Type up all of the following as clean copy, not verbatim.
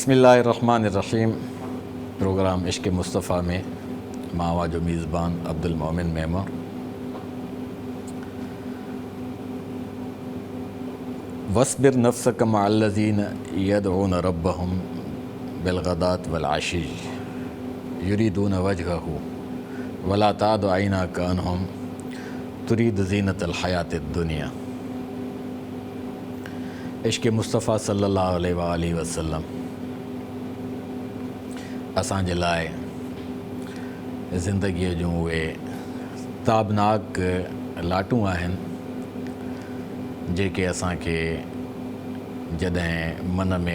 بسم الله الرحمٰن الرحيم پروگرام عشق مصطفيٰ ۾ مان اوهان جو ميزبان عبدالمومن ميمڻ. واصبر نفسك مع الذين يدعون ربهم بالغداة والعشي يريدون وجهه ولا تعد عيناك عنهم تريد زينة الحياة الدنيا. عشق مصطفيٰ صلّي اللّٰه عليه واٰله وسلّم اسان جي لاء زندگيء جون اهي تابناڪ لاٽون آهن، جيڪي اسان کي جڏهن من ۾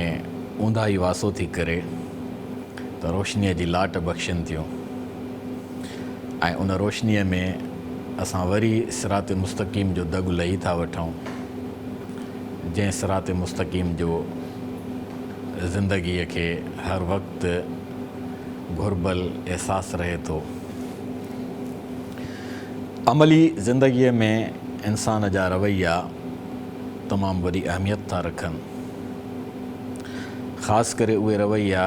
اونداهي واسو ٿي ڪري ته روشنيء جي لاٽ بخشين ٿيون ۽ ان روشنيء ۾ اسان وري صراط مستقيم جو دڳ لهي ٿا وٺون. جنهن صراط مستقيم جو زندگيء کي هر وقت گهربل احساس رهي ٿو. عملي زندگيء ۾ انسان جا رويا تمام وڏي اهميت ٿا رکن. خاص ڪري اهي رويا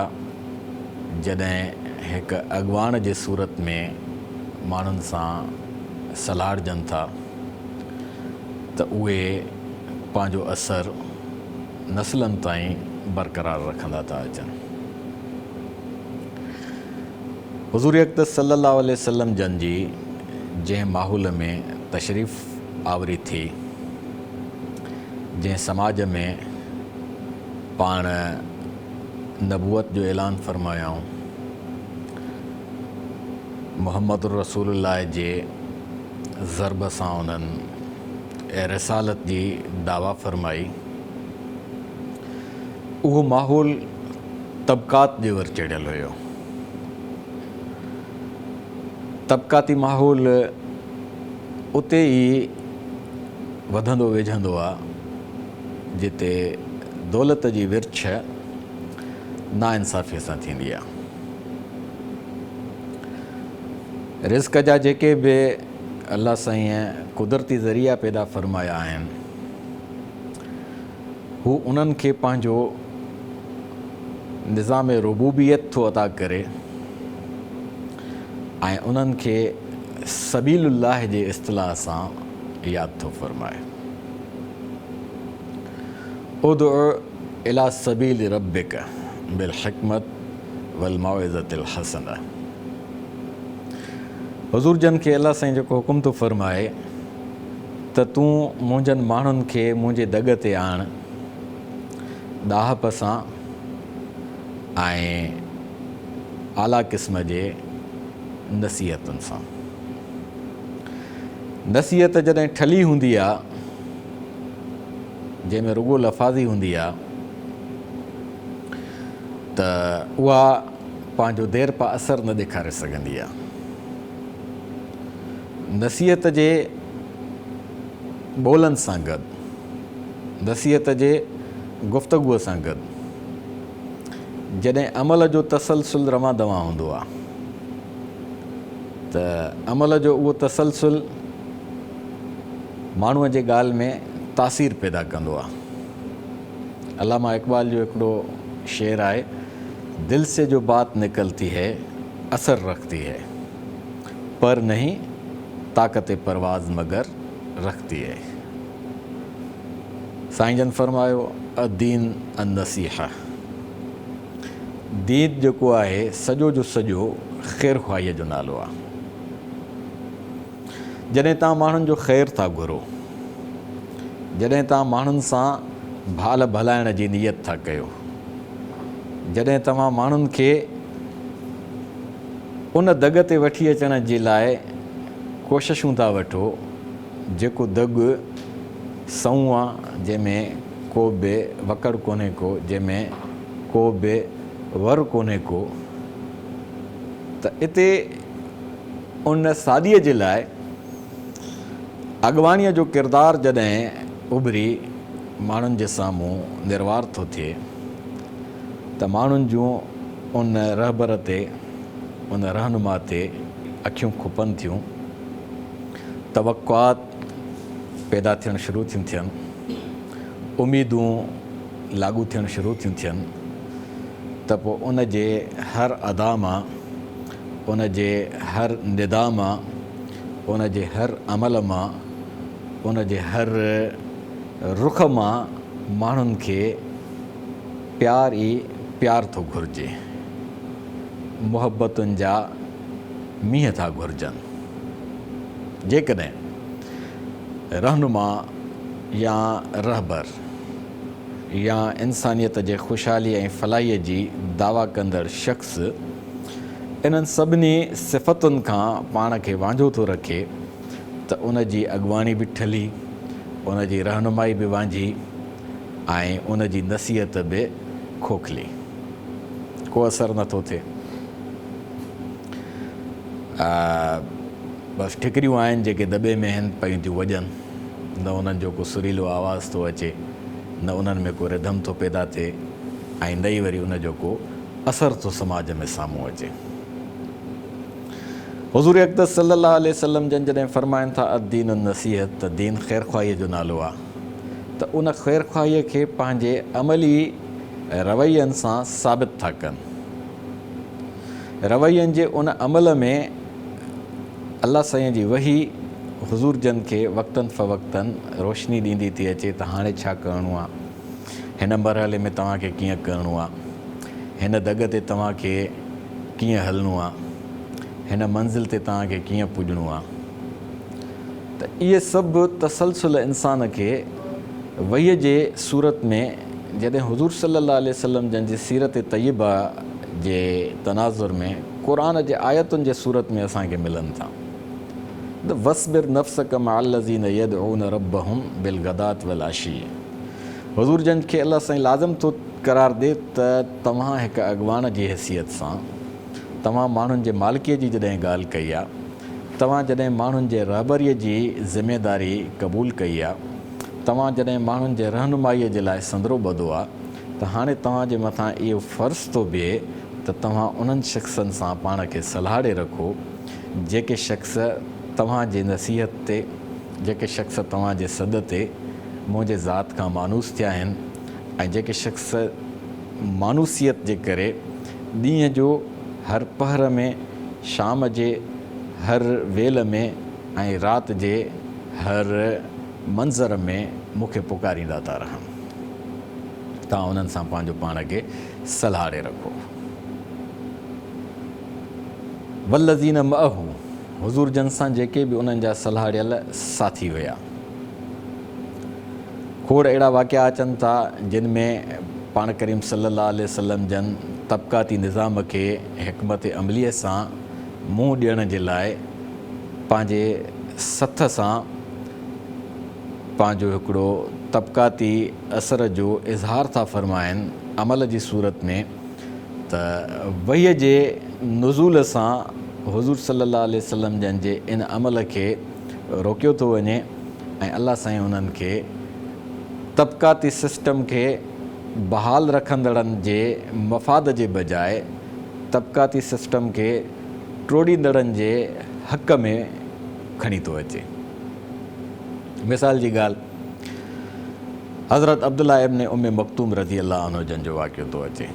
جڏهن هڪ اڳواڻ جي صورت ۾ ماڻهن سان سلهاڙجن ٿا. ته اهي پنهنجو اثر نسلن تائين برقرار رکندا ٿا اچن. حضور اقدس صلي الله عليه وسلم جن جي جنهن ماحول ۾ تشريف آوري ٿي، جنهن سماج ۾ پاڻ نبوت جو اعلان فرمايائون، محمد رسول الله جي ضرب سان انهن رسالت جي دعويٰ فرمائي. اهو ماحول طبقات جي ور چڙهيل هيو. طبقاتي ماحول اتي ئي وڌندو ويجهندو آ جتي دولت جي ورڇ ناانصافيء سان ٿيندي آ. رزق جا جيڪي به الله سائينء قدرتي ذريعا پيدا فرمايا آهن، هو انهن کي پنهنجو نظام ربوبيت ٿو عطا ڪري ۽ انهن کي سبيل الله جي اصطلاح سان ياد ٿو فرمائي. ادع الي سبيل ربک بالحڪمت والموعظة الحسنة. حضور جن کي الله سائين جيڪو حڪم ٿو فرمائي ته تون منهنجن ماڻهن کي منهنجي دڳ تي آڻ ڏاهپ سان ۽ اعليٰ قسم جي نصيحتن سان. نصيحت جڏهن ٺلهي هوندي آ، جنهن ۾ رڳو لفاظي هوندي آ ته اها پنهنجو ديرپا اثر نه ڏيکاري سگهندي آ. نصيحت جي ٻولن سان گڏ، نصيحت جي گفتگوء سان گڏ جڏهن عمل جو تسلسل روان دوان هوندو آ ته عمل جو اهو تسلسل ماڻهوء جي ڳالهه ۾ تاثير پيدا ڪندو آهي. علامه اقبال جو هڪڙو شعر آهي، دل سي جو بات نڪلتي هي اثر رکتي هي، پر نهين طاقت پرواز مگر رکتي هي. سائين جن فرمايو، الدين النصيحه، دين جيڪو آهي سڄو جو سڄو خير خواهيء جو نالو آهي. جڏهن توهان ماڻهن جو خير ٿا گهرو، جڏهن توهان ماڻهن سان ڀال ڀلائڻ جي نيت ٿا ڪيو، جڏهن توهان ماڻهن کي ان دڳ تي وٺي اچڻ جي لاء ڪوششون ٿا وٺو، جيڪو دڳ سنئون آ، جنهن ۾ ڪو به وڪڙ ڪونهي ڪو، جنهن ۾ ڪو به ور ڪونهي ڪو، ته اتي ان ساديء جي لاء اڳواڻيء جو ڪردار جڏهن اڀري ماڻهن جي سامهون نروار ٿو ٿئي ته ماڻهن جون ان رهبر تي، ان رهنما تي اکيون کپن ٿيون، توقعات پيدا ٿيڻ شروع ٿيون ٿين، اميدون لاڳو ٿيڻ شروع ٿيون ٿين. ته پوء ان جي هر ادا مان، ان جي هر ندا مان، ان جي هر عمل مان، ان جي هر رخ مان ماڻهن کي پيار ئي پيار ٿو گهرجي. محبتن جا مينهن ٿا گهرجن. جيڪڏهن رهنما يا رهبر يا انسانيت جي خوشحالي ۽ فلاحيء جي دعويٰ ڪندڙ شخص انهن سڀني صفتن کان پاڻ کي وانجهو ٿو رکي ته ان جي اڳواڻي به ٺلهي، ان جي رهنمائي به وانجهي ۽ ان جي نصيحت به کوکلي. ڪو اثر نه ٿو ٿئي. بس ٺڪريون آهن جيڪي دٻي ۾ آهن پيون ٿيون وڄن. نه انهن جو ڪو سريلو آواز ٿو اچي، نه انهن ۾ ڪو رڌم ٿو پيدا ٿئي ۽ نه ئي وري ان جو ڪو اثر ٿو سماج ۾ سامهون اچي. حضور اقدس صلي الله عليه وسلم جن جڏهن فرمائن ٿا الدين النصيحت ته دين خيرخواهيء جو نالو آهي ته ان خيرخواهيء کي پنهنجي عملي روين سان ثابت ٿا ڪن. روين جي ان عمل ۾ الله سائين جي وحي حضور جن کي وقتاً فوقتاً روشني ڏيندي ٿي اچي ته هاڻي ڇا ڪرڻو آ، هن مرحلي ۾ توهان کي ڪيئن ڪرڻو آ، هن دڳ تي توهان کي ڪيئن هلڻو آ، هن منزل تي توهان کي ڪيئن پڄڻو آ. ته اهي سڀ تسلسل انسان کي وحي جي صورت ۾ جڏهن حضور صلي الله عليه وسلم جن جي سيرت طيبه جي تناظر ۾ قرآن جي آيتن جي صورت ۾ اسان کي ملن ٿا ته واصبر نفسک مع الذين يدعون ربهم بالغداة والعشي حضور جن کي الله سائين لازم ٿو قرار ڏي ته توهان هڪ اڳواڻ جي حيثيت سان توهان ماڻهن جي مالڪيء جي جڏهن ڳالهه ڪئي آ، توهان جڏهن ماڻهن جي رهبريء جي ذميداري قبول ڪئي آ، توهان جڏهن ماڻهن جي رهنمائيء جي لاء سندرو ٻڌو آ ته هاڻي توهان جي مٿان اهو فرض ٿو بيهي ته توهان انهن شخصن سان پاڻ کي سلهاڙي رکو جيڪي شخص توهان جي نصيحت تي، جيڪي شخص توهان جي سڏ تي منهنجي ذات کان مانوس ٿيا آهن ۽ جيڪي شخص مانوسيت جي ڪري ڏينهن جو هر پهر ۾، شام جي هر ويل ۾ ۽ رات جي هر منظر ۾ مون کي پڪاريندا ٿا رهن. توهان انهن سان پنهنجو پاڻ کي سلهاڙي رکو. والذين معه، حضور جن سان جيڪي به انهن جا سلهاڙيل ساٿي هيا. کوڙ اهڙا واقعا اچن ٿا جن ۾ پاڻ ڪريم صلي الله عليه وسلم جن طبقاتي نظام کي حڪمت عمليء سان منهن ڏيڻ جي لاء پنهنجي سٿ سان پنهنجو هڪڙو طبقاتي اثر جو اظهار ٿا فرمائن عمل جي صورت ۾ ته وحي جي نزول سان حضور صلي الله عليه وسلم جن جي ان عمل کي روڪيو ٿو وڃي ۽ الله سائين انهن کي طبقاتي سسٽم کي بحال رکندڙن جي مفاد جي بجاء طبقاتي سسٽم کي ٽوڙيندڙن جي حق ۾ کڻي ٿو اچي. مثال جي ڳالهه حضرت عبدالله ابن ام مڪتوم رضي الله عنه جن جو واقعو ٿو اچي.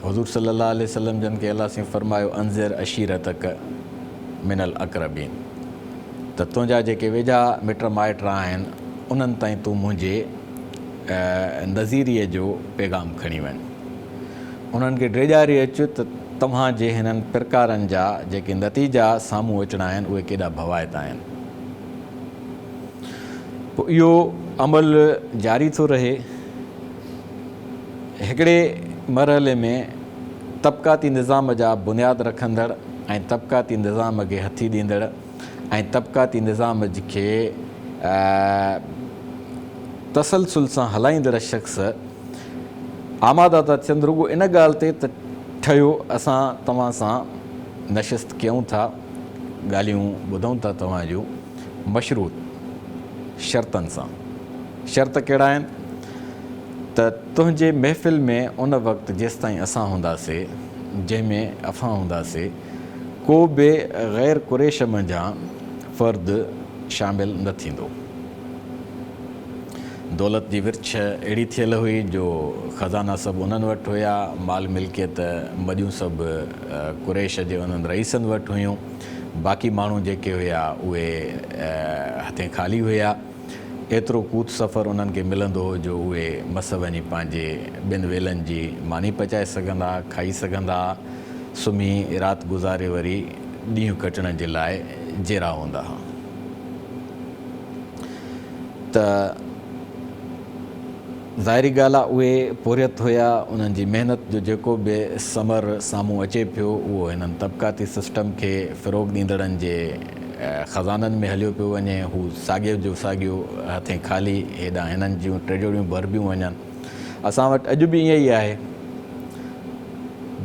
حضور صلي الله عليه وسلم جن کي الله سائين فرمايو انذر عشيرتک من الاقربين ته تنهنجا جيڪي ويجها مٽ مائٽ آهن انهن تائين تون منهنجي نذيريء جو پيغام کڻي وڃ. انهن کي ڊيڄاري اچ ته توهان جي هنن پرڪارن جا جيڪي نتيجا سامهون اچڻا آهن اهي ڪيڏا ڀوائتا آهن. پوء اهو عمل جاري ٿو رهي. هڪڙي مرحلي ۾ طبقاتي نظام جا بنياد رکندڙ ۽ طبقاتي نظام کي هٿي ڏيندڙ ۽ طبقاتي نظام کي تسلسل سان هلائيندڙ شخص آماده ٿا ٿين رڳو ان ڳالهه تي ته ٺهيو اسان توهان سان نشست ڪيون ٿا، ڳالهيون ٻڌون ٿا توهان جون مشروط شرطن سان. شرط ڪهڙا آهن ته تنهنجي محفل ۾ ان وقت جيستائين اسان هونداسي، جنهن ۾ افان هونداسي، ڪو به غير قريش منجهان فرد شامل نه ٿيندو. دولت جي ورڇ اهڙي ٿيل هئي جو خزانا سڀ انهن وٽ هيا، مال ملڪيت مڏيون سڀ قريش جي انهن رئيسن وٽ هيون، باقي ماڻهو جيڪي هيا اهي هٿين خالي هيا. ايترو قوت سفر انهن کي ملندو هو جو اهي مس وڃي پنهنجي ٻن ويلن جي ماني پچائي سگهندا، کائي سگهندا، سمهي رات گذاري وري ڏينهن ڪٽڻ جي لاء جيئرا هوندا ها. ته ظاهري ڳالهه آ اهي پورهيت هيا، انهن جي محنت جو جيڪو به ثمر سامهون اچي پيو اهو هنن طبقاتي سسٽم کي فروغ ڏيندڙن جي خزانن ۾ هليو پيو وڃي، هو ساڳيو جو ساڳيو هٿين خالي هيڏانهن هنن جون ٽجوڙيون ڀربيون وڃن. اسان وٽ اڄ به ائين ئي آهي.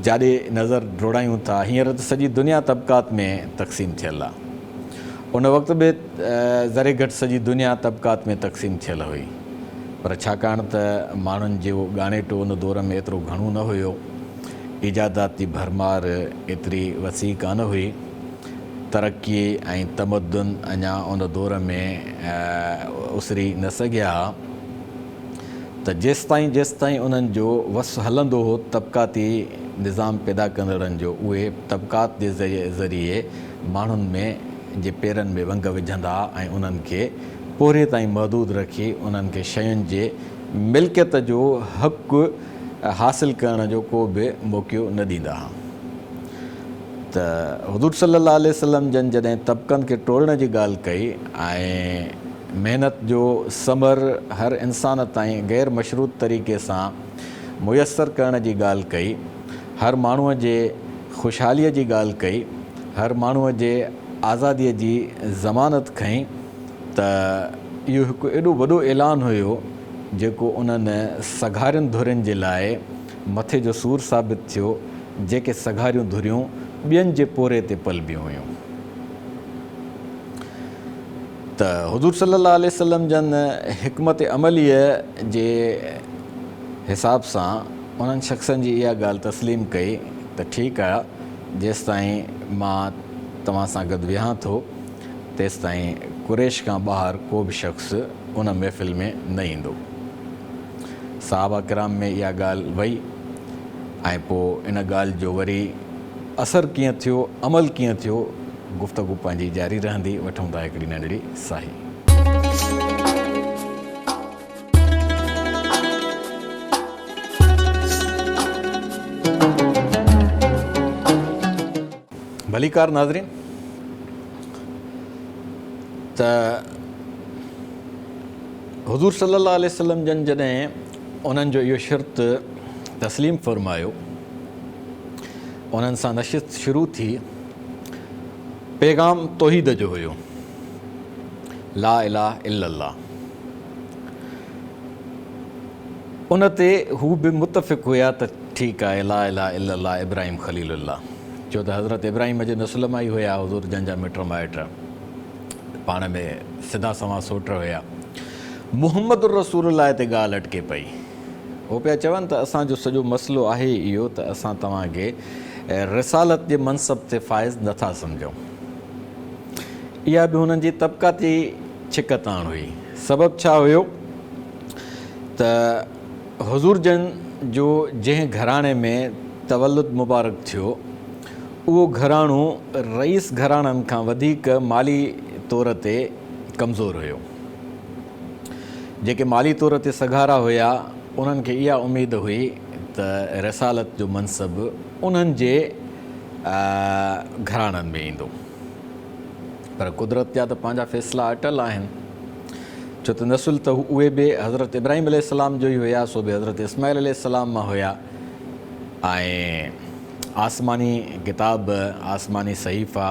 جاڏي نظر ڊوڙايون ٿا هينئر ته سڄي دنيا طبقات ۾ تقسيم ٿيل آ. ان وقت به ذري گهٽ سڄي دنيا طبقات ۾ تقسيم ٿيل هئي. پر ڇاڪاڻ ته ماڻهن جو ڳاڻيٽو ان دور ۾ ايترو گهڻو نه هيو، ايجادات جي ڀرمار ايتري وسيع ڪانه هئي، ترقي ۽ تمدن اڃا ان دور ۾ اسري نه سگهيا ها ته جيستائين جيستائين انهن جو وس هلندو هو طبقاتي نظام پيدا ڪندڙن جو اهي طبقات جي ذريعي ماڻهن ۾ جي پيرن ۾ ونگ وجهندا ۽ انهن کي پورهيي تائين محدود رکي انهن کي شين جي ملڪيت جو حق حاصل ڪرڻ جو ڪو به موقعو نه ڏيندا ها ته حضور صلي الله عليه وسلم جن جڏهن طبقن کي ٽوڙڻ جي ڳالهه ڪئي ۽ محنت جو ثمر هر انسان تائين غير مشروط طريقي سان ميسر ڪرڻ جي ڳالهه ڪئي، هر ماڻهوء جي خوشحاليء جي ڳالهه ڪئي، هر ماڻهوء جي آزاديء جي ضمانت کنئي ته اهو هڪ ايڏو وڏو اعلان هيو جيڪو انهن سگهارين ڌرين جي لاء مٿي جو سور ثابت ٿيو جيڪي سگهاريون ڌريون ٻين جي پورهيي تي پلبيون هيون. ته حضور صلي الله عليه وسلم جن حڪمت عمليء جي حساب سان انهن شخصن جي اها ڳالهه تسليم ڪئي ته ٺيڪ آ جيستائين مان توهان سان گڏ ويهان ٿو تيستائين قريش کان ٻاهر ڪو به شخص ان محفل ۾ نه ايندو. صحابه ڪرام ۾ اها ڳالهه وئي ۽ پوء ان ڳالهه جو وري اثر ڪيئن ٿيو، عمل ڪيئن ٿيو، گفتگو پنهنجي جاري رهندي، وٺون ٿا هڪڙي ننڍڙي ساهي. ڀليڪار ناظرين ته حضور صلي الله عليه وسلم جن جڏهن انهن جو اهو شرط تسليم فرمايو انهن سان نشست شروع ٿي پيغام توحيد جو هيو لا اله الا الله ان تي هو به متفق هيا ته ٺيڪ آهي لا اله الا الله ابراهيم خليل الله ڇو ته حضرت ابراهيم جي نسل مان ئي هيا حضور جن جا مٽ مائٽ پاڻ ۾ سڌا سنوان سوٽ هيا. محمد الرسول الله تي ڳالهه اٽڪي پئي. هو پيا چون ته اسان جو سڄو مسئلو آهي ئي اهو ته اسان توهان کي رسالت جي منصب تي فائز نه ٿا سمجهون. اها به هنن جي طبقاتي ڇڪ تاڻ هئي. سبب ڇا هيو ته حضور جن جو جنهن گهراڻي ۾ تولد مبارڪ ٿيو، اهو گهراڻو رئيس گهراڻن کان وڌيڪ مالي طور تي ڪمزور هيو. جيڪي مالي طور تي سگهارا هيا، انهن کي اها اميد هئي ته رسالت جو منصب انهن جي گهراڻن ۾ ايندو. پر قدرت جا ته پنهنجا فيصلا اٽل آهن. ڇو ته نسل ته اهي به حضرت ابراهيم عليه السلام جو ئي هيا، سو به حضرت اسماعيل عليه السلام مان هيا ۽ آسماني ڪتاب، آسماني صحيفا،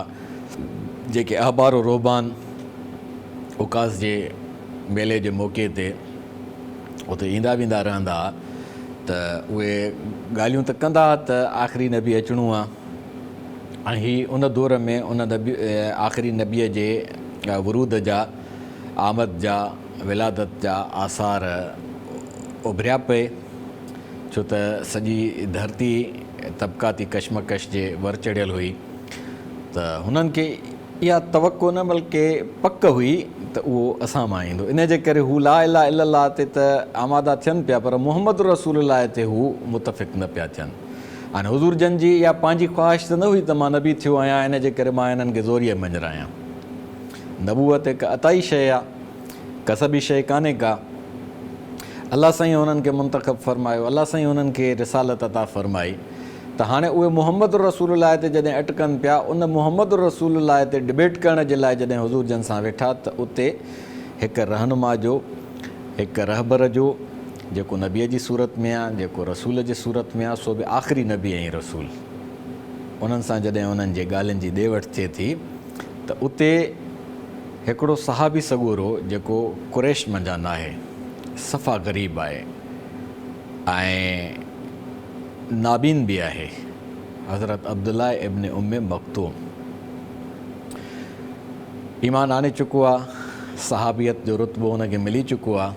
جيڪي احبار و رهبان عڪاظ جي ميلي جي موقعي تي اتي ايندا ويندا رهندا ها ته اهي ڳالهيون ته ڪندا ها ته آخري نبي اچڻو آ ۽ هي ان دور ۾ ان نبي آخري نبيء جي ورود جا آمد جا ولادت جا آثار اڀريا پئي ڇو ته سڄي ڌرتي طبقاتي ڪشمڪش جي ور چڙهيل هئي ته هنن کي اها توقع نه بلڪه پڪ هئي ته اهو اسان مان ايندو. ان جي ڪري هو لا اله الا الله تي ته آماده ٿين پيا پر محمد رسول الله تي هو متفق نه پيا ٿين. هاڻي حضور جن جي اها پنهنجي خواهش ته نه هئي ته مان نبي ٿيو آهيان ان جي ڪري مان هنن کي زوريء مڃرايان. نبوت هڪ عطائي شيء آهي، ڪسبي شيء ڪانهي ڪا. الله سائين هنن کي منتخب فرمايو، الله سائين هنن کي رسالت عطا فرمائي ته هاڻي اهي محمد رسول الله تي جڏهن اٽڪن پيا، ان محمد رسول الله تي ڊبيٽ ڪرڻ جي لاء جڏهن حضور جن سان ويٺا ته اتي هڪ رهنما جو، هڪ رهبر جو، جيڪو نبيء جي صورت ۾ آ، جيڪو رسول جي صورت ۾ آ، سو به آخري نبي ۽ رسول، انهن سان جڏهن انهن جي ڳالهين جي ڏي وٺ ٿئي ٿي ته اتي هڪڙو صحابي سڳورو جيڪو قريش منجهان ناهي، صفا غريب آهي ۽ نابين به آهي، حضرت عبدالله ابن ام مڪتوم ايمان آڻي چڪو آ، صحابيت جو رتبو ان کي ملي چڪو آ.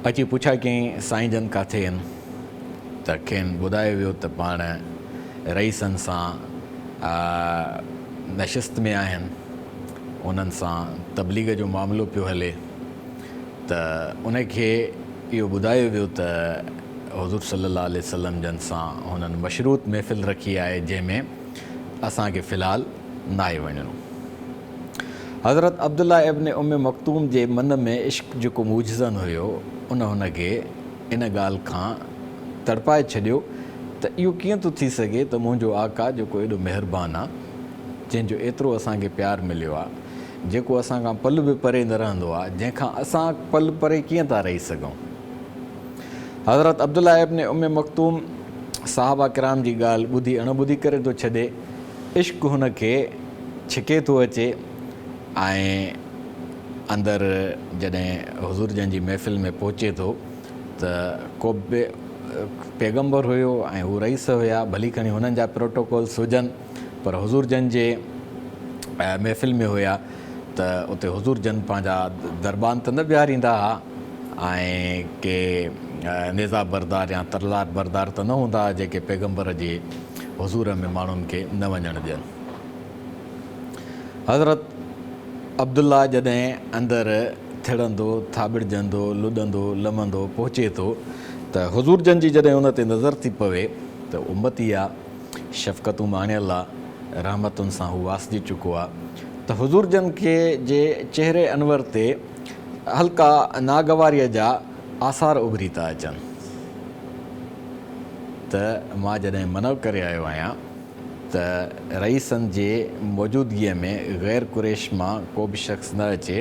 اچي پڇا ڪيائين، سائين جن ڪاٿي هن؟ ته کين ٻڌايو ويو ته پاڻ رئيسن سان نشست ۾ آهن، انهن سان تبليغ جو معاملو پيو هلي ته ان کي اهو ٻڌايو ويو ته حضور صلي الله عليه وسلم جن سان هنن مشروط محفل رکي آهي جنهن ۾ اسان کي في الحال ناهي وڃڻو. حضرت عبدالله ابن ام مڪتوم جي من ۾ عشق جيڪو موجزن هيو ان هن کي ان ڳالهه کان تڙپائي ڇڏيو ته اهو ڪيئن ٿو ٿي سگهي ته منهنجو آقا جيڪو ايڏو مهربان آ، جنهن جو ايترو اسان کي پيار مليو آ، جيڪو اسان کان پل به پري نه رهندو آ، جنهن کان اسان پل پري ڪيئن ٿا رهي سگهون؟ حضرت عبدالله ابن ام مڪتوم صحابه ڪرام جي ڳالهه ٻڌي اڻ ٻڌي ڪري ٿو ڇڏي، عشق هن کي ڇڪي ٿو اچي ۽ اندر جڏهن حضور جن جي محفل ۾ پهچي ٿو ته ڪو به پيغمبر هيو ۽ هو رئيس هيا، ڀلي کڻي هنن جا پروٽوڪولس هجن پر حضور جن جي محفل ۾ هيا ته اتي حضور جن پنهنجا دربان ته نه بيهاريندا ها ۽ ڪي نيزا بردار يا ترلار بردار ته نه هوندا ها جيڪي پيغمبر جي حضور ۾ ماڻهن کي نه وڃڻ ڏين. حضرت عبدالله جڏهن اندر ٿڙندو، ٿاٻڙجندو، لڏندو، لمندو پهچي ٿو ته حضور جن جي جڏهن ان تي نظر ٿي پوي ته امتي آ، شفقتون ماڻيل آ، رحمتن سان هو واسجي چڪو آ ته حضور جن کي جي چهري انور تي هلڪا ناگواريء جا آثار اڀري ٿا اچن ته مان جڏهن منع ڪري آيو آهيان ته رئيسن جي موجودگيء ۾ غير قريش مان ڪو به شخص نه اچي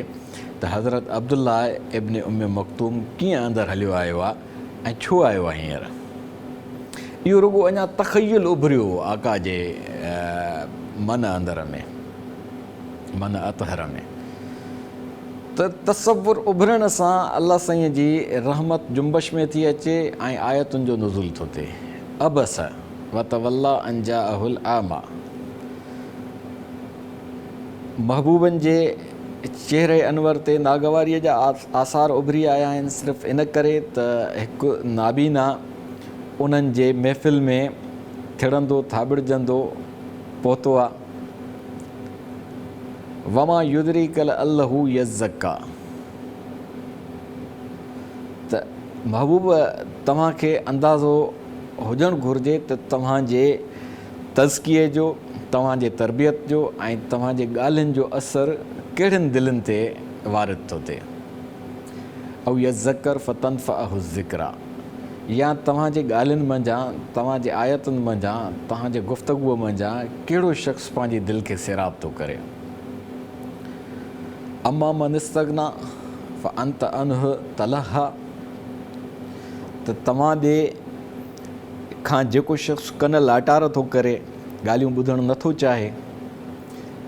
ته حضرت عبدالله ابن ام مڪتوم ڪيئن اندر هليو آيو آ ۽ ڇو آيو آ هينئر؟ اهو رڳو اڃا تخيل اڀريو هو آقا جي من اندر ۾، من اطهر ۾. ته تصور اڀرڻ سان الله سائينء جي رحمت جنبش ۾ ٿي اچي ۽ آيتن جو نزول ٿو ٿئي. عبس وتوليٰ ان جاءه الاعميٰ محبوبن جي چهري انور تي ناگواريء جا آثار اڀري آيا آهن صرف ان ڪري ته هڪ نابينا انهن جي محفل ۾ ٿڙندو ٿاٻڙجندو پهتو آ. وما يدريڪ لعله يزڪا ته محبوب توهان کي اندازو هجڻ گهرجي ته توهان جي تزڪيي جو، توهان جي تربيت جو ۽ توهان جي ڳالهين جو اثر ڪهڙين دلين تي وارد ٿو ٿئي. او يذڪر فتنفعه الذڪريٰ يا توهان جي ڳالهين منجهان، توهان جي آيتن منجهان، توهان جي گفتگوء منجهان ڪهڙو شخص پنهنجي دل کي سيراب ٿو ڪري. اما من استغنيٰ فانت عنه تلهيٰ ته توهان ڏي کان جيڪو شخص ڪن لاٽار ٿو ڪري، ڳالهيون ٻڌڻ نه ٿو چاهي،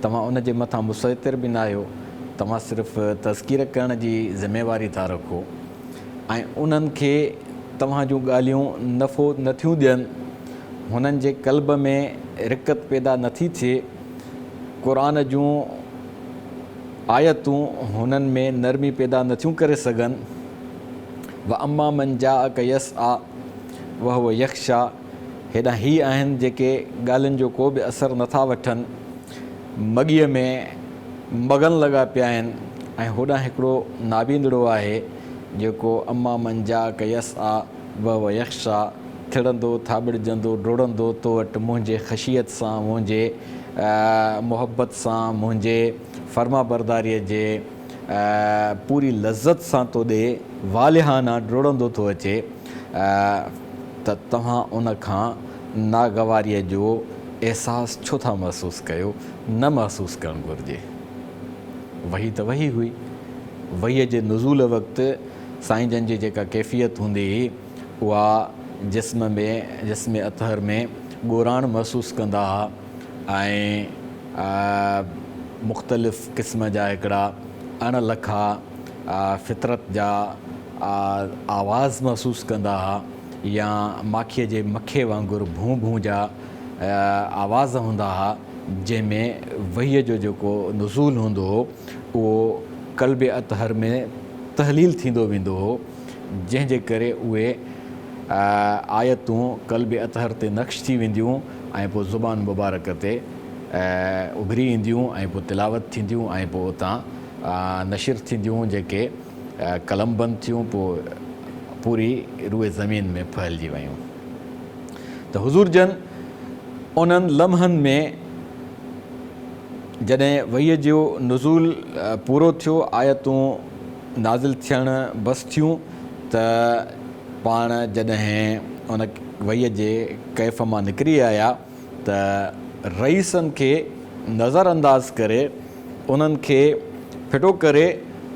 توهان ان جي مٿان مسيطر به ناهيو، توهان صرف تذڪير ڪرڻ جي ذميواري ٿا رکو ۽ انهن کي توهان جون ڳالهيون نفعو نه ٿيون ڏين، هنن جي قلب ۾ رقت پيدا نه ٿي ٿئي، قرآن جون آيتون هنن ۾ نرمي پيدا نه ٿيون ڪري سگهن. واما من جاءک يسعيٰ وهو يخشيٰ هيڏانهن هي آهن جيڪي ڳالهين جو ڪو به اثر نه ٿا وٺن، مڳيء ۾ مگن لڳا پيا آهن ۽ هوڏانهن هڪڙو نابيندڙو آهي جيڪو اما من جاءک يسعيٰ وهو يخشيٰ ٿڙندو، ٿاٻڙجندو، ڊوڙندو تو وٽ منهنجي خشيت سان، منهنجي محبت سان، منهنجي فرمانبرداريء جي پوري لذت سان تو ڏي والهانه ڊوڙندو ٿو اچي ته توهان ان کان ناگواريء جو احساس ڇو ٿا محسوس ڪيو؟ نه محسوس ڪرڻ گهرجي. وحي ته وحي هئي. وحيء جي نزول وقت سائين جن جي جيڪا ڪيفيت هوندي هئي، اها جسم ۾، جسم اطهر ۾ ڳوراڻ محسوس ڪندا ها ۽ مختلف قسم جا هڪڙا اڻ لکا فطرت جا آواز محسوس ڪندا ها يا ماکيء جي مکي وانگر ڀون ڀون جا آواز هوندا ها، جنهن ۾ وحيء جو جيڪو نزول هوندو هو، اهو قلب اطهر ۾ تحليل ٿيندو ويندو هو، جنهن جي ڪري اهي آيتون قلب اطهر تي نقش ٿي وينديون ۽ پوء زبان مبارڪ تي اڀري اينديون ۽ پوء تلاوت ٿينديون ۽ پوء اتان نشر ٿينديون، جيڪي قلمبند ٿيون پوء پوري روء زمين ۾ ڦهلجي ويون. ته حضور جن انهن لمحن ۾ جڏهن وحي جو نزول پورو ٿيو، آيتون نازل ٿيڻ بس ٿيون ته پاڻ جڏهن ان وحي جي ڪيف مان نڪري آيا ته رئيسن کي نظر انداز ڪري انهن کي ڦٽو ڪري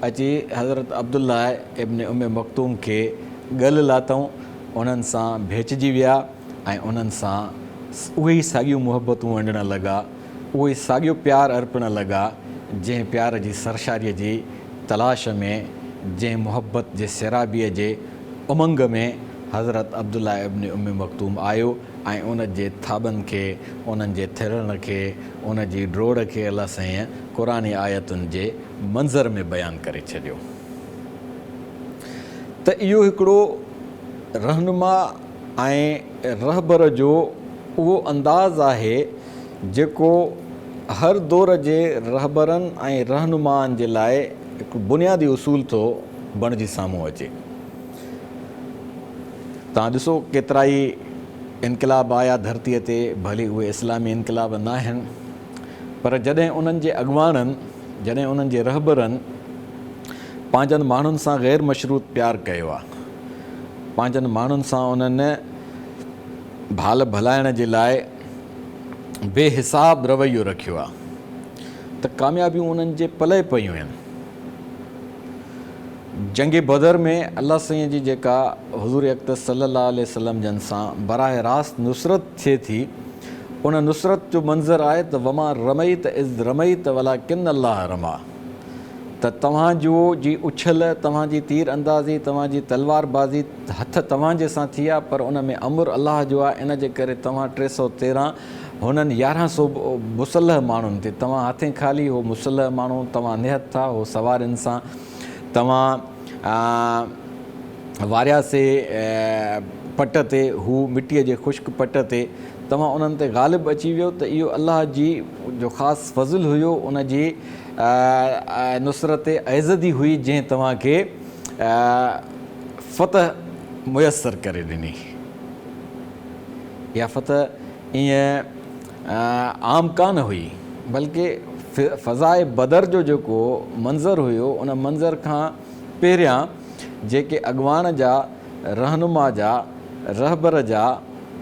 اچي حضرت عبدالله ابن ام مڪتوم کي ڳل لاتائون، انهن سان ڀيچجي ويا ۽ انهن سان اهي ئي ساڳيون محبتون ونڊڻ لڳا، اهو ئي ساڳيو پيار ارپڻ لڳا، جنهن پيار جي سرشاريء جي تلاش ۾، جنهن محبت جي سيرابيء جي امنگ ۾ حضرت عبدالله ابن ام مڪتوم آيو ۽ ان جي ٿاٻن کي، انهن جي ٿرڙڻ کي، ان جي ڊوڙ کي الله سائينء قرآني آيتن جي منظر ۾ بيان ڪري ڇڏيو. ته اهو هڪڙو رهنما ۽ رهبر جو اهو انداز آهي جيڪو هر دور جي رهبرن ۽ رهنمائن جي لاء هڪ بنيادي اصول ٿو بڻجي سامهون اچي. توهان ڏسو ڪيترائي انقلاب آيا ڌرتيء تي ڀلي اهي اسلامي انقلاب ناهن پر جڏهن انهن جي اڳواڻن جڏهن انهن جي رهبرن پنهنجن ماڻهن سان غير مشروط پيار ڪيو آ. پنهنجن ماڻهن سان انهن ڀال ڀلائڻ جي لاء بي حساب رويو رکيو آ ته ڪاميابيون انهن جي پلئه پيون آهن. جنگ بدر ۾ الله سائين جي جيڪا حضور اقدس صلي الله عليه وسلم جن سان براهه راست نصرت ٿئي ٿي ان نصرت جو منظر آهي ته وما رميت اذ رميت ولڪن الله رميٰ. ته توهان جو جي اڇل، توهان جي تير اندازي، توهان جي تلوار بازي هٿ توهان جي سان ٿي آ، پر ان ۾ امر الله جو آ، ان جي ڪري توهان 313 هنن يارهن سو مسلح ماڻهن تي، توهان هٿين خالي، هو مسلح ماڻهو، توهان نهٿا، هو سوارين سان، توهان وارياسي پٽ تي، هو مٽيء جي خشڪ پٽ تي، توهان انهن تي غالب اچي ويو ته اهو الله جي جو خاص فضل هيو، ان جي نصرت ايزدي هئي جنهن توهان کي فتح ميسر ڪري ڏني. اها فتح ائين عام ڪانه هئي بلڪه فضاء بدر جو جيڪو منظر هيو ان منظر کان پهريان جيڪي اڳواڻ جا، رهنما جا، رهبر جا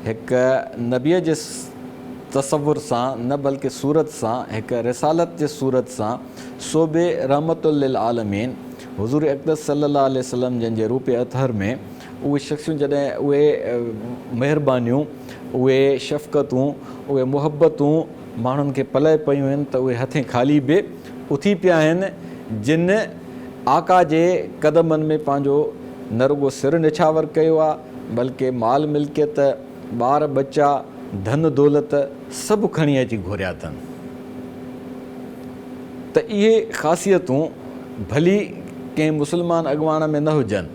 هڪ نبيء جي تصور سان نه بلڪه صورت سان، هڪ رسالت جي صورت سان، سو به رحمت للعالمين حضور اقدس صلي الله عليه وسلم جن جي روپ اطهر ۾ اهي شخصيون جڏهن اهي مهربانيون، اهي شفقتون، اهي محبتون ماڻهن کي پلئه پيون آهن ته اهي هٿين خالي به اٿي پيا آهن جن آقا جي قدمن ۾ پنهنجو نه رڳو سر نڇاور ڪيو آهي بلڪه مال ملڪيت، ٻار ٻچا، ڌن دولت سڀ کڻي اچي گهوريا اٿن ته اهي خاصيتون ڀلي ڪنهن مسلمان اڳواڻ ۾ نه هجن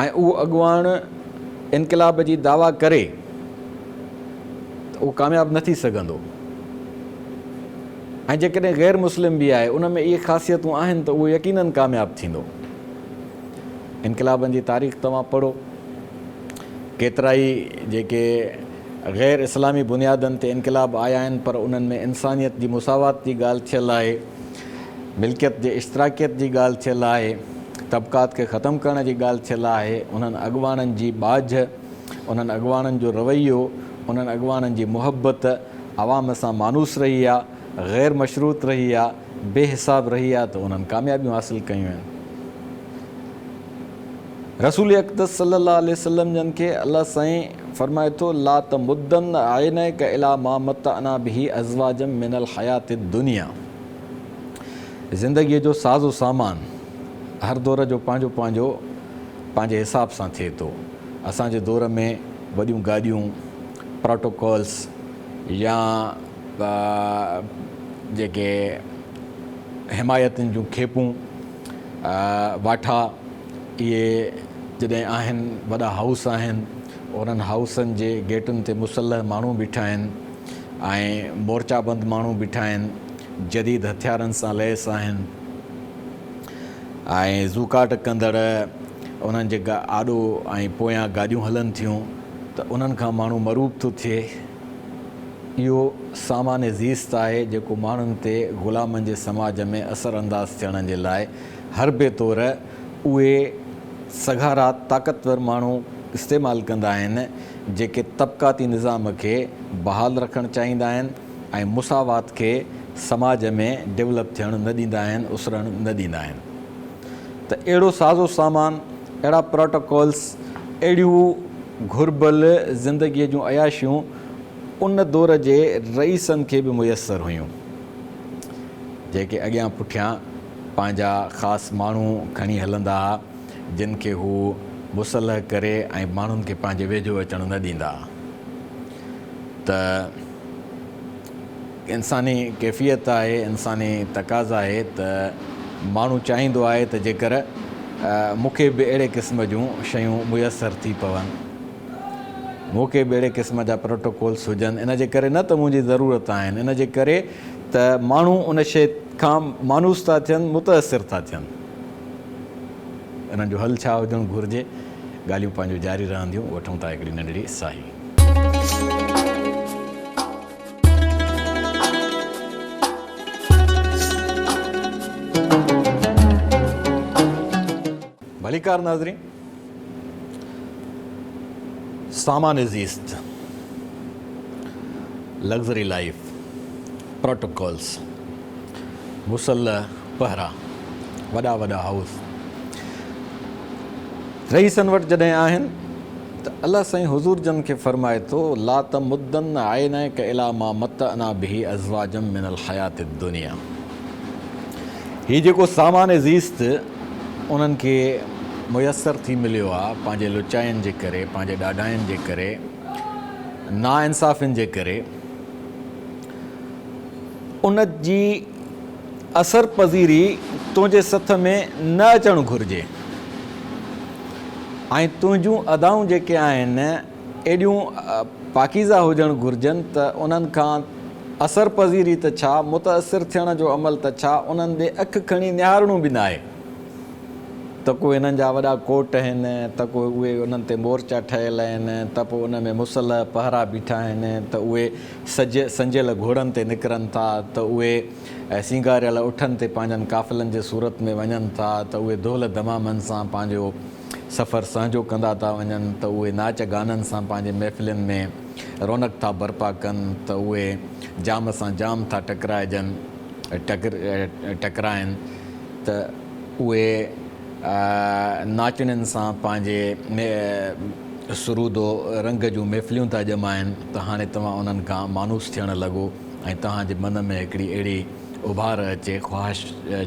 ۽ اهو اڳواڻ انقلاب جي دعويٰ ڪري ته اهو ڪامياب نه ٿي سگهندو. ۽ جيڪڏهن غير مسلم به آهي ان ۾ اهي خاصيتون آهن ته اهو يقيناً ڪامياب ٿيندو. انقلابن جي تاريخ توهان پڙهو، ڪيترائي جيڪي غير اسلامي بنيادن تي انقلاب آيا آهن پر انهن ۾ انسانيت جي مساوات جي ڳالهه ٿيل آهي، ملڪيت جي اشتراڪيت جي ڳالهه ٿيل آهي، طبقات کي ختم ڪرڻ جي ڳالهه ٿيل آهي، انهن اڳواڻن جي ٻاجهه، انهن اڳواڻن جو رويو، انهن اڳواڻن جي محبت عوام سان مانوس رهي آ، غير مشروط رهي آ، بي حساب رهي آ ته انهن ڪاميابيون حاصل ڪيون آهن. رسول اقدس صلي الله عليه وسلم جن کي الله سائين فرمائي ٿو، لا تمدن عينيک الي ما متعنا به ازواجا من الحياة الدنيا زندگيء جو ساز و سامان هر دور جو پنهنجو پنهنجو پنهنجي حساب سان ٿئي ٿو. اسان جي دور ۾ وڏيون گاڏيون، پروٽوڪولس يا جيڪي حمايتن جون کيپون، واٺا اهي جڏهن آهن، وڏا هائوس آهن، انهن هائوسن جي گيٽن تي مسلح ماڻهو بيٺا آهن ۽ مورچا بند ماڻهو بيٺا آهن، جديد هٿيارن سان ليس آهن ۽ زوڪاٽ ڪندڙ انهن جي آڏو ۽ پويان گاڏيون هلن ٿيون ته انهن کان ماڻهو مرعوب ٿو ٿئي. اهو سامان زيست آهي جيڪو ماڻهن تي غلامن جي سماج ۾ اثر انداز ٿيڻ جي لاء حربي طور اهي سگهارا طاقتور ماڻهو استعمال ڪندا آهن جيڪي طبقاتي نظام کي بحال رکڻ چاهيندا آهن ۽ مساوات کي سماج ۾ ڊولپ ٿيڻ نه ڏيندا آهن اسرڻ نه ڏيندا آهن ته اهڙو ساز و سامان اهڙا پروٽوڪولس اهڙيون گهربل زندگيء جون عياشيون ان دور جي رئيسن کي به ميسر هيون، جيڪي اڳيان پٺيان پنهنجا خاص ماڻهو کڻي هلندا ها، جن کي هو مسلح ڪري ۽ ماڻهن کي پنهنجي ويجهو اچڻ نه ڏيندا ها ته انساني ڪيفيت آهي، انساني تقاضا آهي ته ماڻهو چاهيندو آهي ته جيڪر مون کي به اهڙي قسم جون شيون ميسر ٿي پون، مون کي به اهڙي قسم جا پروٽوڪولس هجن، ان جي ڪري نه ته منهنجي ضرورت آهن، ان جي ڪري ته ماڻهو ان شيء کان مانوس ٿا ٿين، متاثر ٿا ٿين. انهن جو حل ڇا هجڻ گهرجي؟ ڳالهيون پنهنجون جاري رهنديون، وٺون ٿا هڪڙي ننڍڙي ساهي. ڀليڪار ناظرين سامان زيست لگزري لائيف پروٽوڪولس مسلح پهرا وڏا وڏا هائوس رئيسن وٽ جڏهن آهن ته الله سائين حضور جن کي فرمائي ٿو، لا تمدن عينيک الي ما متعنا به ازواجا من الحياة الدنيا هي جيڪو سامان زيست انهن کي ميسر ٿي مليو آهي پنهنجي لچاين جي ڪري، پنهنجي ڏاڍاين جي ڪري، ناانصافين جي ڪري، ان جي اثر پذيري تنهنجي سٿ ۾ نه اچڻ گهرجي ۽ تنهنجون ادائون جيڪي آهن ايڏيون پاڪيزه هجڻ گهرجن ته انهن کان اثر پذيري ته ڇا، متاثر ٿيڻ جو عمل ته ڇا، انهن ڏي اک کڻي نهارڻو به ناهي ته ڪو هنن جا وڏا ڪوٽ آهن، ته ڪو اهي انهن تي مورچا ٺهيل آهن، ته پوء ان ۾ مسلح پهرا بيٺا آهن، ته اهي سج سنجيل گهوڙن تي نڪرن ٿا، ته اهي سينگاريل اٺن تي پنهنجن قافلن جي صورت ۾ وڃن ٿا، ته اهي دهل دمامن سان پنهنجو سفر سهنجو ڪندا ٿا وڃن، ته اهي ناچ گانن سان پنهنجي محفلين ۾ رونق ٿا برپا ڪن، ته اهي جام سان جام ٿا ٽڪرائجن، ٽڪرائن، ته اهي ناچڻين سان پنهنجي سرود و رنگ جون محفليون ٿا ڄمائن، ته هاڻي توهان انهن کان مانوس ٿيڻ لڳو. ۽ توهان جي من ۾ هڪڙي اهڙي اڀار اچي، خواهش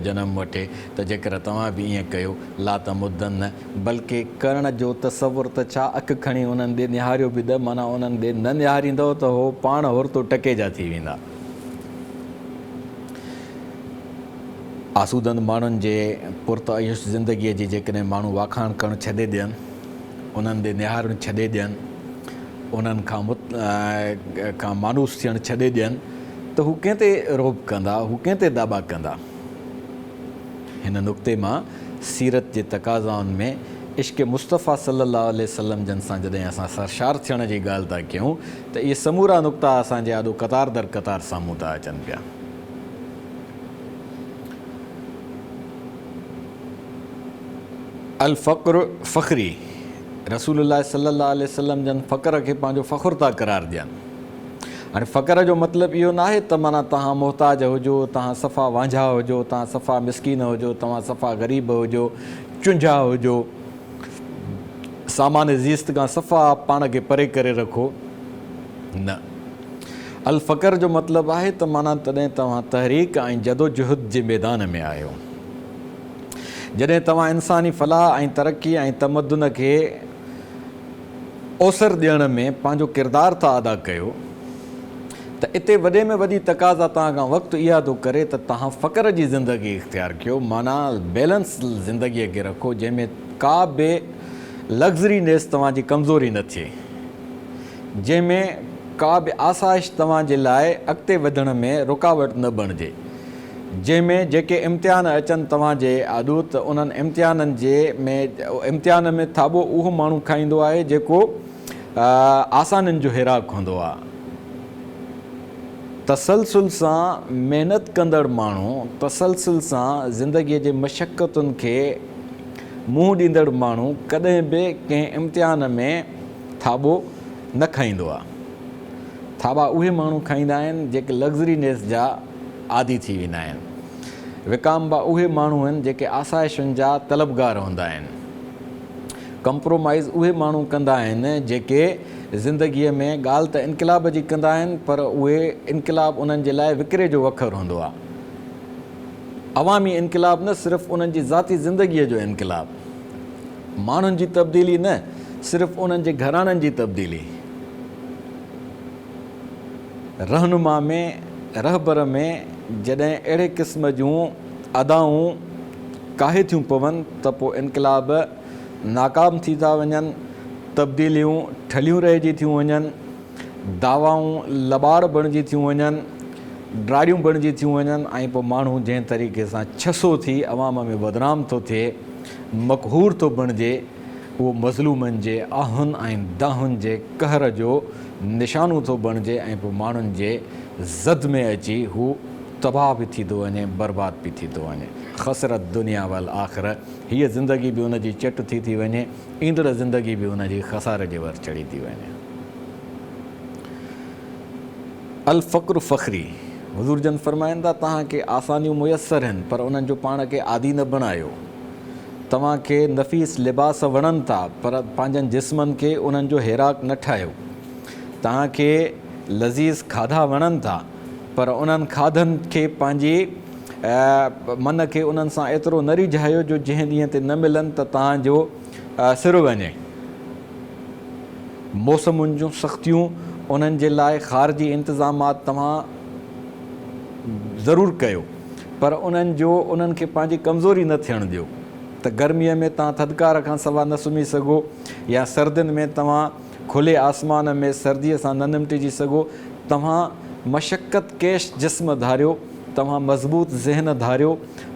جنم وٺي ته جيڪر توهان به ائين ڪيو، لا تمدن، بلڪه ڪرڻ جو تصور ته ڇا اک کڻي انهن ڏي نهاريو به نه، معنيٰ انهن ڏي نه نهاريندؤ ته هو پاڻ هرتو ٽڪي جا ٿي ويندا. آسودن ماڻهن جي پرتعيش زندگيء جي جيڪڏهن ماڻهو واکاڻ ڪرڻ ڇڏي ڏين، انهن ڏي نهارڻ ڇڏي ڏين، انهن کان کان مانوس ٿيڻ ڇڏي ڏين ته هو ڪنهن تي رعب ڪندا، هو ڪنهن تي داٻا ڪندا؟ هن نقطي مان سيرت جي تقاضائن ۾ عشق مصطفيٰ صلّي اللّٰه عليه وسلّم جن سان جڏهن اسان سرشار ٿيڻ جي ڳالهه ٿا ڪيون ته اهي سمورا نقطا اسان جي آڏو قطار در قطار سامهون ٿا اچن پيا. الفقر فخري، رسول الله صلّي اللّٰه عليه وسلّم جن فقر کي پنهنجو فخر ٿا قرار ڏين. هاڻي فقر جو مطلب اهو ناهي ته معنيٰ توهان محتاج هجو، توهان صفا وانجها هجو، توهان صفا مسڪين هجو، توهان صفا غريب هجو، چنجها هجو، سامان زيست کان صفا پاڻ کي پري ڪري رکو. نه. الفقر جو مطلب آهي ته معنيٰ تڏهن توهان تحريڪ ۽ جدوجهد جي ميدان ۾ آهيو. جڏهن توهان انساني فلاح ۽ ترقي ۽ تمدن کي اوسر ڏيڻ ۾ پنهنجو ڪردار ٿا ادا ڪيو ته اتي وڏي ۾ وڏي تقاضا توهان کان وقت اها ٿو ڪري ته توهان فقر جي زندگي اختيار ڪيو معنيٰ بيلنس زندگيء کي رکو جنهن ۾ ڪا به لگزري نيس توهان جي ڪمزوري نه ٿئي جنهن ۾ ڪا به آسائش توهان جي لاء اڳتي وڌڻ ۾ رڪاوٽ نه بڻجي. جنهن ۾ جيڪي امتحان اچن توهان جي آڏو ته انهن امتحانن جي ۾ امتحان ۾ ٿاٻو اهو ماڻهو کائيندو آهي جيڪو آسانين جو هيراڪ هوندو آهي. تسلسل سان محنت ڪندڙ ماڻهو تسلسل سان زندگيء جي مشقتن کي منهن ڏيندڙ ماڻهو ڪڏهن به ڪنهن امتحان ۾ ٿاٻو نه کائيندو آهي. ٿاٻا اهي ماڻهو کائيندا آهن جيڪي لگزري نيس جا عادي ٿي ويندا آهن. وڪامبا اهي ماڻهو آهن جيڪي آسائشن جا طلبگار هوندا آهن. ڪمپرومائيز اهي ماڻهو ڪندا آهن جيڪي زندگيء ۾ ڳالهه ته انقلاب جي ڪندا آهن پر اهي انقلاب انهن جي لاء وڪري جو وکر هوندو آهي. عوامي انقلاب نه صرف انهن جي ذاتي زندگيء جو انقلاب. ماڻهن جي تبديلي نه صرف انهن جي گهراڻن جي تبديلي. رهنما ۾ رهبر ۾ جڏهن اهڙي قسم جون ادائون ڪاهي ٿيون پون ته پوء انقلاب ناڪام ٿي ٿا وڃن، تبديليون ٺلهيون رهجي ٿيون وڃن، دعوائون لٻاڙ بڻجي ٿيون وڃن، ڊاڙيون بڻجي ٿيون وڃن ۽ پوء ماڻهو جنهن طريقي سان ڇسو ٿي عوام ۾ بدنام ٿو ٿئي، مقهور ٿو بڻجي، اهو مظلومن جي آهن ۽ دانهن جي قهر جو نشانو ٿو بڻجي ۽ پوء ماڻهن جي زد ۾ اچي هو تباهه به ٿي ٿو وڃي، برباد به ٿي ٿو وڃي. خسر الدنيا والآخرة، هيء زندگي به ان جي چٽ ٿي ٿي وڃي، ايندڙ زندگي به ان جي خساري جي ور چڙهي ٿي وڃي. الفقر فخري، حضور جن فرمائن ٿا، توهان کي آسانيون ميسر هن، پر انهن جو پاڻ کي عادي نه بڻايو. توهان کي نفيس لباس وڻن ٿا، پر پنهنجن جسمن کي انهن جو هيراڪ نه ٺاهيو. توهان کي لذيذ کاڌا وڻن ٿا، پر انهن کاڌن کي پنهنجي من کي انهن سان ايترو نه ريجهايو جو جنهن ڏينهن تي نه ملن ته توهان جو سر وڃي. موسمن جون سختيون، انهن جي لاء خارجي انتظامات توهان ضرور ڪيو. پر انهن جو انهن کي پنهنجي ڪمزوري نه ٿيڻ ڏيو ته گرميء ۾ توهان ٿڌڪار کان سوا نه سمهي سگهو يا سردين ۾ توهان کلي آسمان ۾ سرديء سان نه نمٽجي سگهو. توهان مشقت ڪيش جسم ڌاريو، توهان مضبوط ذهن ڌاريو،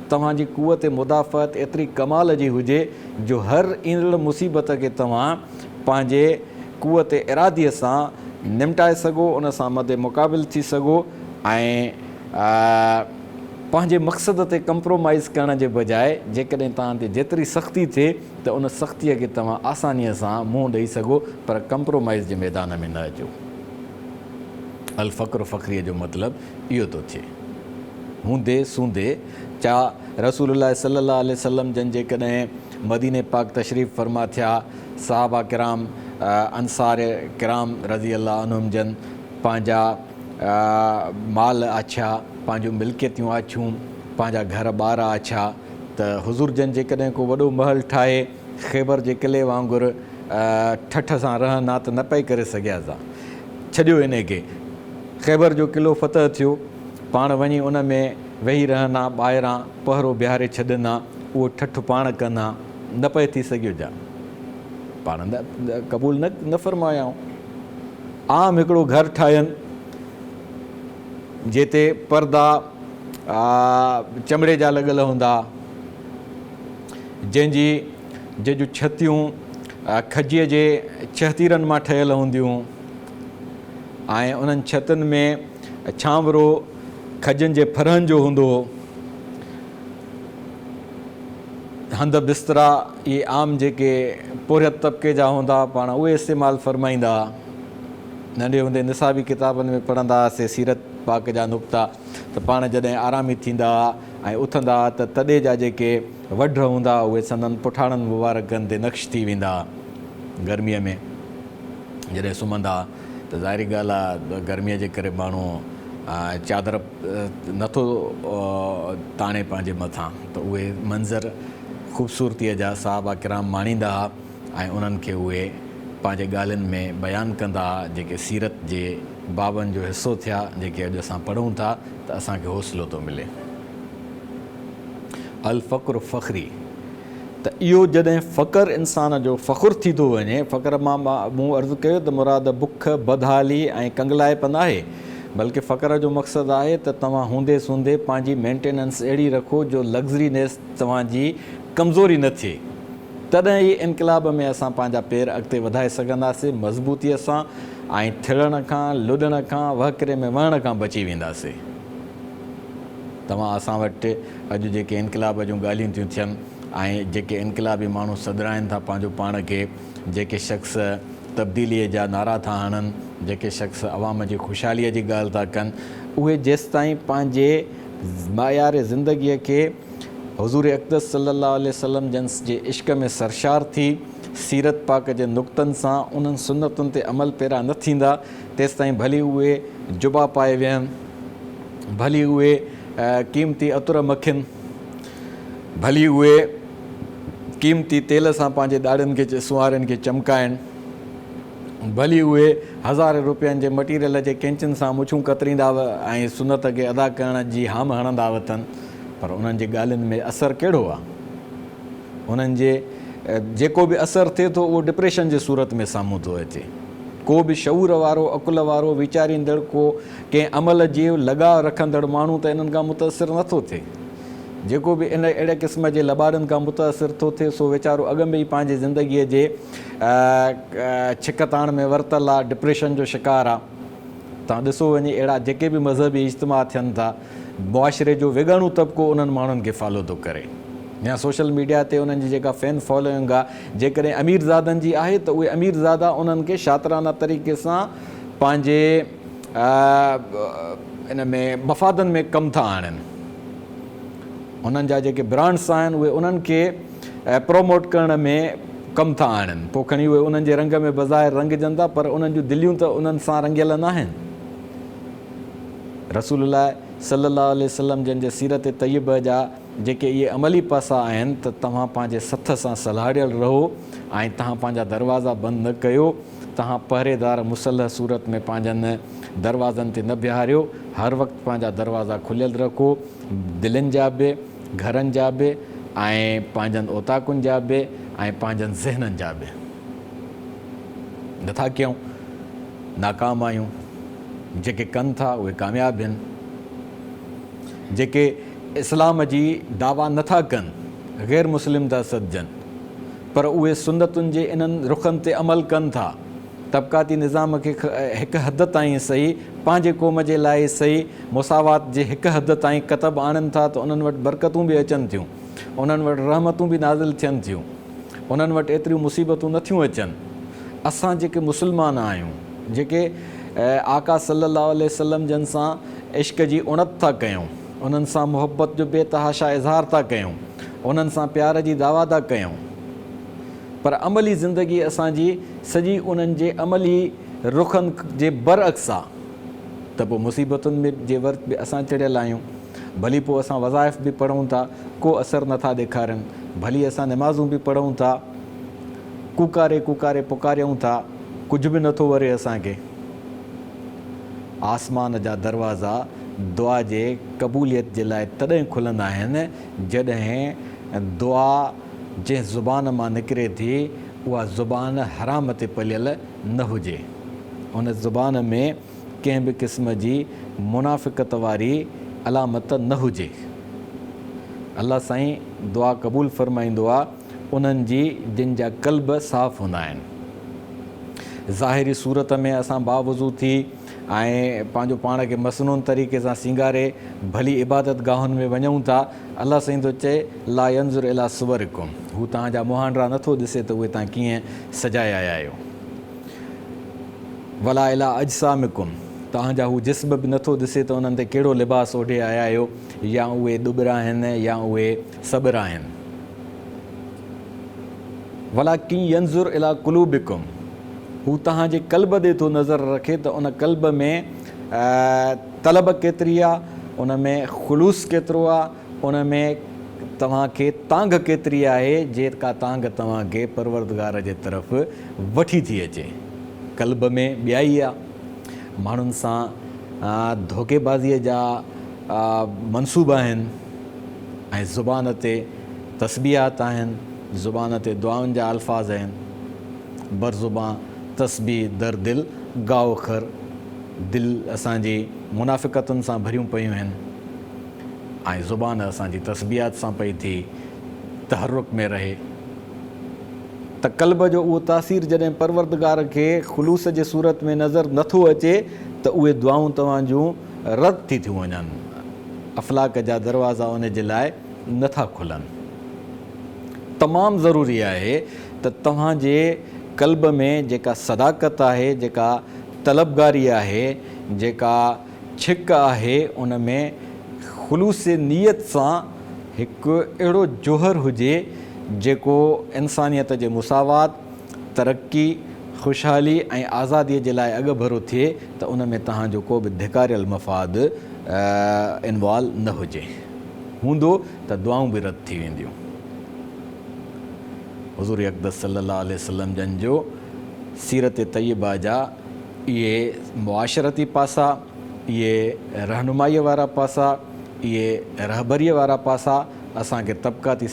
توهان جي قوت مدافعت ايتري ڪمال جي هجي جو هر ايندڙ مصيبت کي توهان پنهنجي قوت اراديء سان نمٽائي سگهو، ان سان مد مقابل ٿي سگهو ۽ پنهنجي مقصد تي ڪمپرومائيز ڪرڻ جي بجاء جيڪڏهن توهان تي جيتري سختي ٿئي ته ان سختيء کي توهان آسانيء سان منهن ڏئي سگهو پر ڪمپرومائيز جي ميدان ۾ نه اچو. الفقر فخريء جو مطلب اهو ٿو ٿئي. هوندي سوندي چا رسول الله صلي الله عليه وسلم جن جيڪڏهن مديني پاڪ تشريف فرما ٿيا، صحابه ڪرام، انصار ڪرام رضي الله عنهم جن پنهنجا مال آڇيا، پنهنجون ملڪيتيون آڇيون، پنهنجا گهر ٻار آڇيا ته حضور جن جيڪڏهن ڪو وڏو محل ٺاهي خيبر جي قلعي وانگر ٺٺ سان رهن ها ته نه پئي ڪري سگهيا سا ڇڏيو انهي کي. خيبر جو قلعو فتح ٿيو، پاڻ وڃي ان ۾ ويهي رهن ها، ٻاهران پهرو بيهاري ڇڏن ها، اهو ٺٺ پاڻ ڪن ها، نه پئي ٿي سگهيو جا پاڻ قبول نه فرمايائون. عام هڪڙو گهر ٺاهين، جتي پردا چمڙي جا لڳل هوندا، جنهن جي جنهن جون ڇتيون کجيء جي ڇهتيرن مان ٺهيل هونديون ۽ انهن ڇتن ۾ ڇانورو کجين جي ڦرهن جو هوندو هو. هنڌ بسترا اهي عام جيڪي پورهيت طبقي جا هوندا هئا پاڻ اهي استعمال فرمائيندا هئا. ننڍي هوندي نصابي ڪتابن ۾ پڙهندا هئاسين سيرت پاڪ جا نقطا ته پاڻ جڏهن آرامي ٿيندا هئا ۽ اٿندا هئا ته تڏي جا جيڪي وڍ هوندا هئا اهي سندن پٺاڻن مبارڪن تي نقش ٿي ويندا هئا. گرميء ۾ جڏهن سمهندا هئا ته ظاهري ڳالهه آهي گرميء جي ڪري ماڻهو چادر نٿو تاڻي پنهنجي مٿان ته اهي منظر خوبصورتيء جا صحابه ڪرام ماڻيندا هئا ۽ انهن کي اهي پنهنجي ڳالهين ۾ بيان ڪندا ها جيڪي سيرت جي بابن جو حصو ٿيا جيڪي اڄ اسان پڙهون ٿا ته اسان کي حوصلو ٿو ملي. الفقر فخري ته اهو جڏهن فقر انسان جو فخر ٿي ٿو وڃي، فقر مان مون عرض ڪيو ته مراد بک، بدحالي ۽ ڪنگلائپ ناهي، بلڪه فقر جو مقصد آهي ته توهان هوندي سوندي پنهنجي مينٽيننس اهڙي رکو جو لگزرينيس توهان جي ڪمزوري نه ٿئي. تڏهن ئي انقلاب ۾ اسان پنهنجا پير اڳتي وڌائي سگهنداسين، مضبوطيء سان ۽ ٿڙڻ کان، لڏڻ کان، وهڪري ۾ وهڻ کان بچي وينداسين. توهان اسان وٽ اڄ جيڪي انقلاب جون ڳالهيون ٿيون ٿين ۽ جيڪي انقلابي ماڻهو سڏرائين ٿا پنهنجو پاڻ کي، جيڪي شخص تبديليء جا نعرا ٿا هڻن، جيڪي شخص عوام جي خوشحاليء جي ڳالهه ٿا ڪن، اهي جيستائين پنهنجي معيار زندگيء کي حضور اقدس صلّي اللّٰه عليه وسلّم جن جي عشق ۾ سرشار ٿي سيرت پاڪ جي نڪتن سان انهن سنتن تي عمل پيرا نه ٿيندا تيستائين ڀلي اهي جبا پائي ويهن، ڀلي اهي قيمتي عطر مکين، ڀلي اهي قيمتي تيل سان پنهنجي ڏاڙهين کي سنوارين کي چمڪائن، ڀلي اهي هزارين روپين جي مٽيريل جي ڪينچين سان مڇون ڪتريندا ۽ سنت کي ادا ڪرڻ جي هام هڻندا وتن، پر انهن جي ڳالهين ۾ اثر ڪهڙو آ؟ انهن جي جيڪو به اثر ٿئي ٿو اهو ڊپريشن جي صورت ۾ سامهون ٿو اچي. ڪو به شعور وارو، عقل وارو، ويچاريندڙ ڪو ڪنهن عمل جي لڳاء رکندڙ ماڻهو ته انهن کان متاثر نه ٿو ٿئي. جيڪو به ان اهڙي قسم جي لٻاڙن کان متاثر ٿو ٿئي سو ويچارو اڳ ۾ ئي پنهنجي زندگيء جي ڇڪتاڻ ۾ ورتل آ، ڊپريشن جو شڪار آ. توهان ڏسو وڃي اهڙا جيڪي به مذهبي اجتماع ٿين ٿا، معاشري جو ويڳاڻو طبقو انهن ماڻهن کي فالو ٿو ڪري يا سوشل ميڊيا تي انهن جي جيڪا فين فالوئنگ آ، جيڪڏهن اميرزادن جي آهي ته اهي اميرزادا انهن کي شاطرانه طريقي سان پنهنجي ان ۾ مفادن ۾ ڪم ٿا آڻين. انهن جا جيڪي برانڊس آهن اهي انهن کي پروموٽ ڪرڻ ۾ ڪم ٿا آڻين. پوء کڻي اهي انهن جي رنگ ۾ بظاهر رنگجن ٿا پر انهن جون دليون ته انهن سان رنگيل ناهن. رسول الله صلي الله عليه وسلم جن جي سيرت طيبه جا جيڪي اهي عملي پاسا آهن ته توهان پنهنجي سٿ سان سلهاڙيل رهو ۽ توهان پنهنجا دروازا بند نه ڪيو، توهان پهريدار مسلح صورت ۾ پنهنجن دروازن تي نه بيهاريو، هر وقت پنهنجا دروازا کليل رکو، دلين جا به، گهرن جا به ۽ پنهنجن اوطاقن جا به ۽ پنهنجن ذهنن جا به. نٿا ڪيون، ناڪام آهيون. جيڪي ڪن ٿا اهي ڪامياب آهن. جيڪي اسلام جي دعويٰ نٿا ڪن، غير مسلم ٿا سڏجن، پر اهي سنتن جي انهن رخن تي عمل ڪن ٿا. طبقاتي نظام کي هڪ حد تائين سهي، پنهنجي قوم جي لاء ئي سهي، مساوات جي هڪ حد تائين ڪتب آڻين ٿا ته انهن وٽ برڪتون به اچن ٿيون، انهن وٽ رحمتون به نازل ٿين ٿيون، انهن وٽ ايتريون مصيبتون نٿيون اچن. اسان جيڪي مسلمان آهيون، جيڪي آقا صلي الله عليه وسلم جن سان عشق جي اڻت ٿا ڪيون، انهن سان محبت جو بي تحاشا اظهار ٿا ڪيون، انهن سان پيار جي دعويٰ ٿا ڪيون، پر عملي زندگي اسان جي سڄي انهن جي عملي رخن جي برعڪس آ ته پوء مصيبتن ۾ جي ور به اسان چڙهيل آهيون. ڀلي پوء اسان وظائف به پڙهون ٿا، ڪو اثر نه ٿا ڏيکارين. ڀلي اسان نمازون به پڙهون ٿا، ڪوڪاري ڪوڪاري پڪاريون ٿا، ڪجهه به نه ٿو وري اسان کي. آسمان جا دروازا دعا جي قبوليت جي لاء تڏهن کلندا آهن، جڏهن دعا جنهن زبان مان نڪري ٿي، اها زبان حرام تي پليل نه هجي. ان زبان ۾ ڪنهن به قسم جي منافقت واري علامت نه هجي. الله سائين دعا قبول فرمائيندو آ انهن جي جن جا قلب صاف هوندا آهن. ظاهري صورت ۾ اسان باوضو ٿي ۽ پنهنجو پاڻ کي مسنون طريقي سان سينگاري ڀلي عبادت گاهن ۾ وڃون ٿا، الله سائين ٿو چئي، لا ينظر الي صورڪم، هو توهان جا مهانڊا نٿو ڏسي ته اهي توهان ڪيئن سجائي آيا آهيو. ولا الي اجسامڪم، توهان جا هو جسم به نٿو ڏسي ته انهن تي ڪهڙو لباس اوڍي آيا آهيو، يا اهي ڏٻرا آهن يا اهي سٻرا آهن. ولڪن ينظر الي قلوبڪم، هو توهان جي قلب ڏي ٿو نظر رکي ته ان قلب ۾ طلب ڪيتري آ، ان ۾ خلوص ڪيترو آ، ان ۾ توهان کي تانگهه ڪيتري آهي، جيڪا تانگهه توهان کي پروردگار جي طرف وٺي ٿي اچي. قلب ۾ ٻيائي آ، ماڻهن سان ڌوڪيبازيء جا منصوبا آهن ۽ زبان تي تسبيحات آهن، زبان تي دعائن جا الفاظ آهن، بر زبان تسبيح در دل گاء خر، دل اسان جي منافقتن سان ڀريون پيون آهن ۽ زبان اسان جي تسبيحات سان پئي ٿي تحرڪ ۾ رهي ته قلب جو اهو تاثير جڏهن پروردگار کي خلوص جي صورت ۾ نظر نه ٿو اچي ته اهي دعائون توهان جون رد ٿي ٿيون وڃن، افلاڪ جا دروازا ان جي لاء نه ٿا کلن. تمام ضروري آهي ته توهان جي قلب ۾ جيڪا صداقت آهي، جيڪا طلبگاري آهي، جيڪا ڇڪ آهي ان ۾ خلوص نيت سان هڪ اهڙو جوهر هجي جيڪو انسانيت جي مساوات، ترقي، خوشحالي ۽ آزادي جي لاء اڳڀرو ٿئي ته ان ۾ توهان جو ڪو به ڌڪاريل مفاد انوالو نه هجي. هوندو ته دعائون به رد ٿي وينديون. حضور اقدس صلي الله عليه وسلم جن جو سيرت طيبه جا اهي معاشرتي پاسا، اهي رهنمائيء وارا پاسا، اهي رهبريء وارا پاسا اسان کي طبقاتي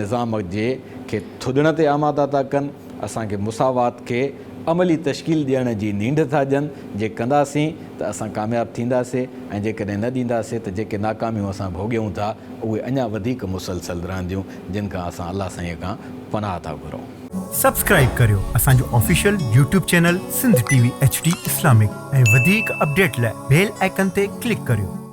نظام جي کي ٿڏڻ تي آماده ٿا ڪن، اسان کي مساوات کي عملي تشڪيل ڏيڻ جي نينڍ ٿا ڏين، جي ڪنداسين ته اسان ڪامياب ٿينداسي ۽ جيڪڏهن نه ڏينداسي ته جيڪي ناڪاميون اسان ڀوڳيون ٿا اهي اڃا وڌيڪ مسلسل رهنديون جن کان اسان الله سائينء کان پناهه ٿا گهرون. سبسڪرائيب ڪريو اسان جو official YouTube channel Sindh T V H D Islamic ۽ وڌيڪ اپڊيٽ لاء بيل آئيڪن تي ڪلڪ ڪريو.